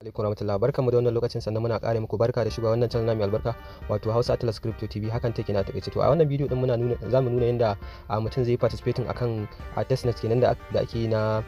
Alaikum warahmatullahi, barkanmu da wannan lokacin. Sannan muna ƙara muku barka da shiga wannan channel na mai albarka, wato Hausa Atlas Crypto TV. Hakan take na takaice. To, a wannan bidiyo din muna nuna zamu nuna yadda mutum zai participating akan testnet kenan da ake yi na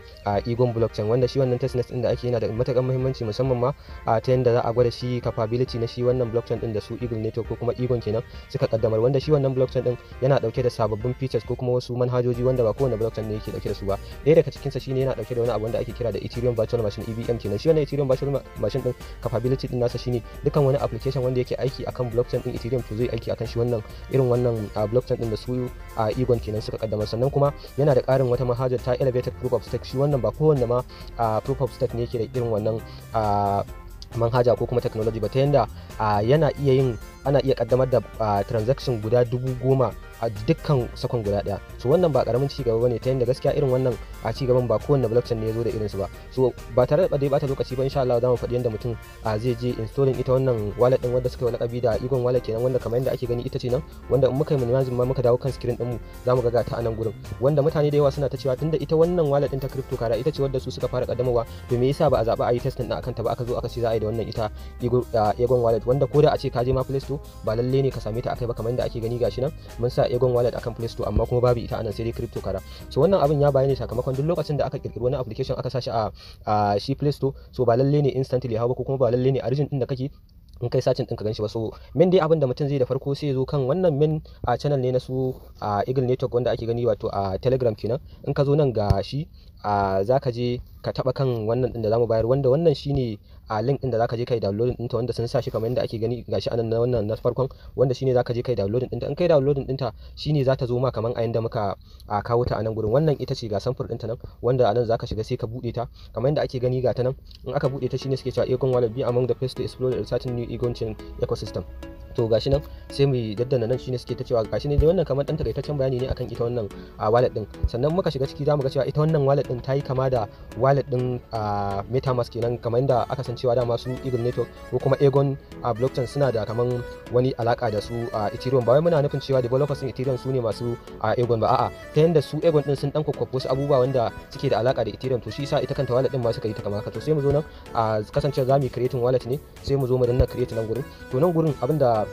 Egon blockchain, wanda shi wannan testnet din da ake yana da matukar muhimmanci, musamman ma ta yanda za a gwada shi capability na shi wannan blockchain din da su Eagle Network ko kuma Egon kenan suka kaddamar, wanda shi wannan blockchain din yana dauke da sababbin features ko kuma wasu manhajoji wanda ba kowane blockchain ne yake dauke da su ba. Ɗaya daga cikin sa shine yana dauke da wani abu wanda ake kira da Ethereum Virtual Machine, EVM kenan. Shi wannan Ethereum Virtual Machine din, capability din nasa shine dukan wani application wanda yake aiki akan blockchain din Ethereum, to zai aiki akan shi wannan irin wannan blockchain din da su a Egon kenan suka kaddamar. Sannan kuma yana da ƙarin wata manhajar ta elevated proof of stake. Shi wannan ba kowanne ma proof of stake ne yake da irin wannan manhaja ko kuma technology ba, ta yanda yana iya yin ana iya kaddamar da transaction guda 10,000 a dukkan sakon guda daya. So wannan ba karamin ci gaba bane, ta yanda gaskiya irin wannan a ci gaban ba kowanne blockchain ne ya zo da irin su ba. So ba tare da bata lokaci ba, insha Allah za mu faɗi yanda mutum zai je installing ita wannan wallet din wanda suka yi lakabi da Egon wallet kenan, wanda kamar yanda ake gani ita ce nan, wanda in muka yi minimizing ma muka dawo kan screen din mu, za mu ga ta a nan gurin. Wanda mutane da yawa suna ta cewa tunda ita wannan wallet din ta Crypto Kara ita ce wadda su suka fara kaddamarwa, to me yasa ba a zaba a yi testing din akan ta ba, aka zo aka ce za a yi da wannan ita Egon wallet, wanda ko da a ce ka je ma Play Store ba lalle ne ka same ta akai ba? Kamar yadda ake gani, gashi nan mun sa Egon wallet akan Play Store, amma kuma babu ita anan, sai dai Crypto Kara. So wannan abin ya bayani sakamakon duk lokacin da aka kirkiri wani application aka sa shi a shi Play Store, so ba lalle ne instantly hawa ba, ko kuma ba lalle ne a region din da kake in kai searching din ka ganshi ba. So main dai abin da mutum zai da farko, sai ya zo kan wannan main a channel ne na su a Eagle Network wanda ake gani, wato a Telegram kenan. In ka zo nan, ga shi a zaka je ka taba kan wannan din da zamu bayar, wanda wannan shine a link din da zaka je kai downloading ɗinta, wanda sun sa shi kamar yadda ake gani, gashi anan na wannan na farkon, wanda shine zaka je kai downloading ɗinta. In kai downloading ɗinta, shine za ta zo ma kamar a yanda muka a kawo ta a nan gurin. Wannan ita ce, ga samfur ɗinta nan, wanda anan zaka shiga sai ka buɗe ta kamar yadda ake gani, ga ta nan. In aka buɗe ta, shine suke cewa "Egon Wallet, be among the first to explore the exciting new Egon chain ecosystem". To gashi nan, sai mu daddana nan. Shine suke ta cewa gashi ne dai wannan kamar dan takaitaccen bayani ne akan ita wannan a wallet din. Sannan muka shiga ciki, zamu ga cewa ita wannan wallet din ta yi kama da wallet din a MetaMask kenan, kamar yadda aka san cewa dama su Eagle Network ko kuma Egon a blockchain suna da kaman wani alaka da su a Ethereum. Ba wai muna nufin cewa developers din Ethereum su ne masu a Egon ba, a'a, ta yanda su Egon din sun dan kwakwafa wasu abubuwa wanda suke da alaka da Ethereum, to shi yasa ita kanta wallet din ma suka yi ta kamar haka. To sai mu zo nan, a kasance za mu yi creating wallet ne, sai mu zo mu danna create nan gurin. To nan gurin abinda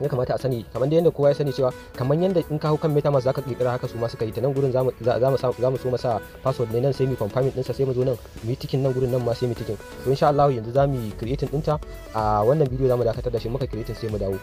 ya kamata a sani, kamar da yadda kowa ya sani cewa kamar yadda in ka hau kan MetaMask zaka kirkira, haka su ma suka yi ta. Nan gurin zamu so masa password ne nan, sai mu confirm ɗinsa, sai mu zo nan mu yi ticking nan gurin, nan ma sai mu ticking. To insha Allah yanzu zamu yi creating ɗinta. A wannan bidiyo zamu dakatar da shi, muka creating sai mu dawo.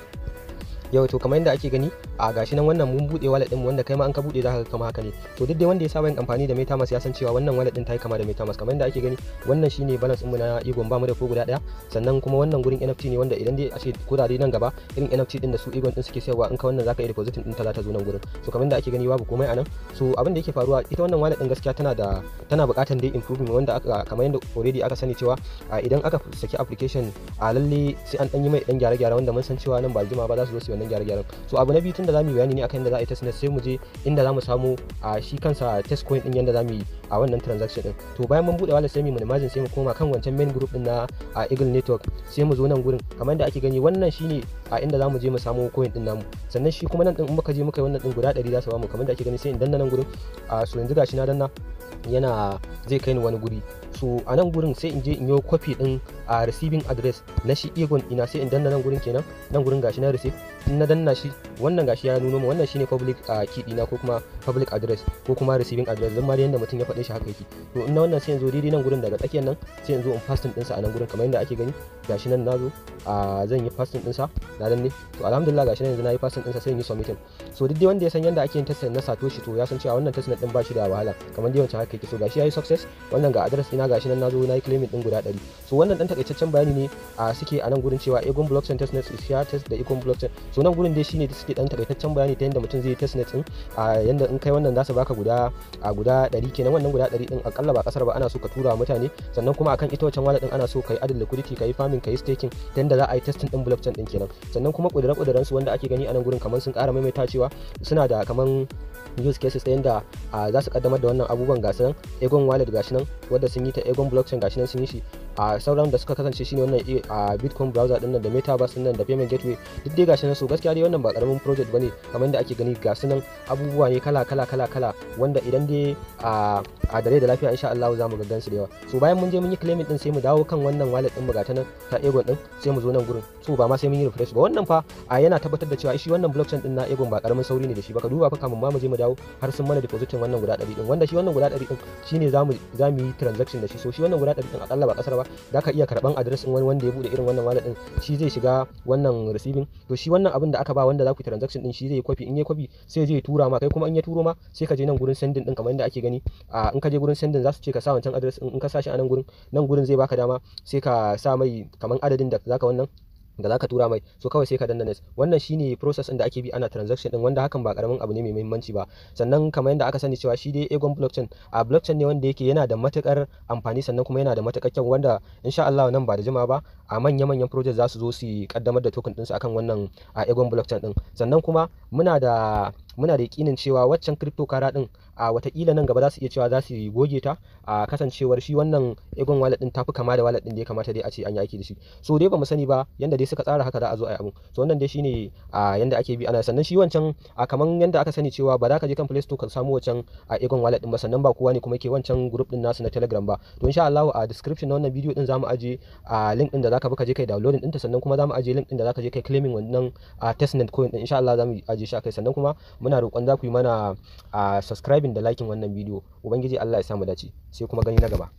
Yau to kamar yadda ake gani a gashi nan, wannan mun bude wallet din mu, wanda kai ma an ka bude zaka ga kama haka ne. To duk dai wanda ya saba yin amfani da MetaMask ya san cewa wannan wallet din ta yi kama da MetaMask. Kamar yadda ake gani, wannan shine balance din mu na Egon, ba mu da ko guda daya. Sannan kuma wannan gurin NFT ne, wanda idan dai a ce ko da dai nan gaba irin NFT din da su Egon din suke sayarwa, in ka wannan zaka yi depositing din ta, za ta zo nan gurin. So kamar yadda ake gani, babu komai anan. So abin da yake faruwa, ita wannan wallet din gaskiya tana buƙatar dai improvement, wanda aka kamar yadda already aka sani cewa idan aka saki application, a lalle sai an dan yi mai dan gyare-gyare, wanda mun san cewa nan ba jima ba za su zo su yi wannan gyare-gyaren. So abu na biyu, tunda zamu yi bayani ne akan yadda za a yi testnet, sai mu je inda zamu samu a shi kansa test coin din, yanda zamu yi a wannan transaction din. To bayan mun bude wallet, sai mu minimizing, sai mu koma kan wancan main group din na a Eagle Network, sai mu zo nan gurin. Kamar yadda ake gani, wannan shine a inda zamu je mu samu coin din namu. Sannan shi kuma nan din, in muka je muka yi wannan din, guda 100 za su bamu, kamar yadda ake gani. Sai in danna nan gurin. A so yanzu gashi na danna, yana zai kai ni wani guri. So a nan gurin sai in je in yi copy din a receiving address na shi Egon ina, sai in danna nan gurin kenan. Nan gurin gashi na receive. In na danna shi, wannan gashi ya nuno mu, wannan shine public key dina ko kuma public address ko kuma receiving address, dan ma da yanda mutum ya faɗe shi haka yake. To in na wannan, sai in zo daidai nan gurin daga tsakiyar nan, sai in zo in pasting ɗinsa a nan gurin. Kamar yadda ake gani, gashi nan nazo a zan yi pasting ɗinsa, na danne. To alhamdulillah, gashi nan yanzu na yi pasting ɗinsa, sai in yi submitting. So duk dai wanda ya san yanda ake yin testnet na Satoshi, to ya san cewa wannan testnet din ba shi da wahala, kamar dai wancan haka yake. So gashi yayi success, wannan ga address ina, gashi nan nazo na yi claiming din guda 100. So wannan dan takaitaccen bayani ne a suke a nan gurin cewa "Egon blockchain testnet is here, test the Egon blockchain". So nan gurin dai shine da suke dan takaitaccen bayani ta yanda mutum zai yi testnet din, a yanda in kai wannan za su baka guda 100 kenan. Wannan guda 100 din, akalla ba kasar ba, ana so ka tura mutane. Sannan kuma akan ita wancan wallet din ana so kai add liquidity, kai farming, kai staking, ta yanda za a yi testing din blockchain din kenan. Sannan kuma kudure-kuduren su wanda ake gani a nan gurin, kamar sun ƙara maimaita cewa suna da kaman use cases ta yanda za su kaddamar da wannan abubuwan. Gasu nan Egon wallet, gashi nan wadda sun yi ta Egon blockchain, gashi nan sun yi shi. A sauran da suka kasance shine wannan a Bitcoin browser din nan da metaverse din nan da payment gateway, duk dai gashi nan. So gaskiya dai wannan ba karamin project bane. Kamar yadda ake gani, ga su nan abubuwa ne kala kala kala kala, wanda idan dai a dare da lafiya, insha Allah za mu ga gansu da yawa. So bayan mun je mun yi claiming din, sai mu dawo kan wannan wallet din mu, ga ta nan ta Aegon din, sai mu zo nan gurin. So ba ma sai mun yi refresh ba. Wannan fa a yana tabbatar da cewa shi wannan blockchain din na Aegon ba karamin sauri ne da shi ba. Ka duba fa, kamun ma mu je mu dawo har sun mana depositin wannan guda 100 din, wanda shi wannan guda 100 din shine zamu yi transaction da shi. So shi wannan guda 100 din, akalla ba kasar ba, zaka iya karban address din wani wanda ya bude irin wannan wallet din, shi zai shiga wannan receiving. To shi wannan abin da aka ba wanda za ku yi transaction din, shi zai yi copy. In ya copy, sai zai tura ma. Kai kuma in ya turo ma, sai ka je nan gurin sending din. Kamar yadda ake gani, a in ka je gurin sending, za su ce ka sa wancan address din. In ka sa shi a nan gurin, nan gurin zai baka dama sai ka sa mai kamar adadin da zaka wannan da zaka tura mai. So kawai sai ka danna next. Wannan shine process din da ake bi ana transaction din, wanda hakan ba karamin abu ne mai muhimmanci ba. Sannan kamar yadda aka sani cewa shi dai Aegon blockchain, a blockchain ne wanda yake yana da matukar amfani, sannan kuma yana da matukar kyau, wanda insha Allah nan ba da jima ba a manya manyan project za su zo su kaddamar da token ɗinsu akan wannan a Aegon blockchain din. Sannan kuma muna da yakinin cewa waccan crypto kara din, a watakila nan gaba za su iya cewa za su goge ta, a kasancewar shi wannan Aegon wallet din tafi kama da wallet din da ya kamata dai a ce an yi aiki da shi. So dai bamu sani ba, yanda dai suka tsara haka za a zo a yi abun. So wannan dai shine a yanda ake bi ana. Sannan shi wancan, a kaman yanda aka sani cewa ba za ka je kan Play Store ka samu wancan a Aegon wallet din ba, sannan ba kowa ne kuma ke wancan group din nasu na Telegram ba. To insha Allah a description na wannan bidiyo din zamu aje a link din da zaka bi ka je kai downloading ɗinta, sannan kuma zamu aje link din da zaka je kai claiming wannan a testnet coin din. Insha Allah zamu aje shi akai. Sannan kuma muna roƙon za ku yi mana a subscribing da liking wannan bidiyo. Ubangiji Allah ya samu dace, sai kuma gani na gaba.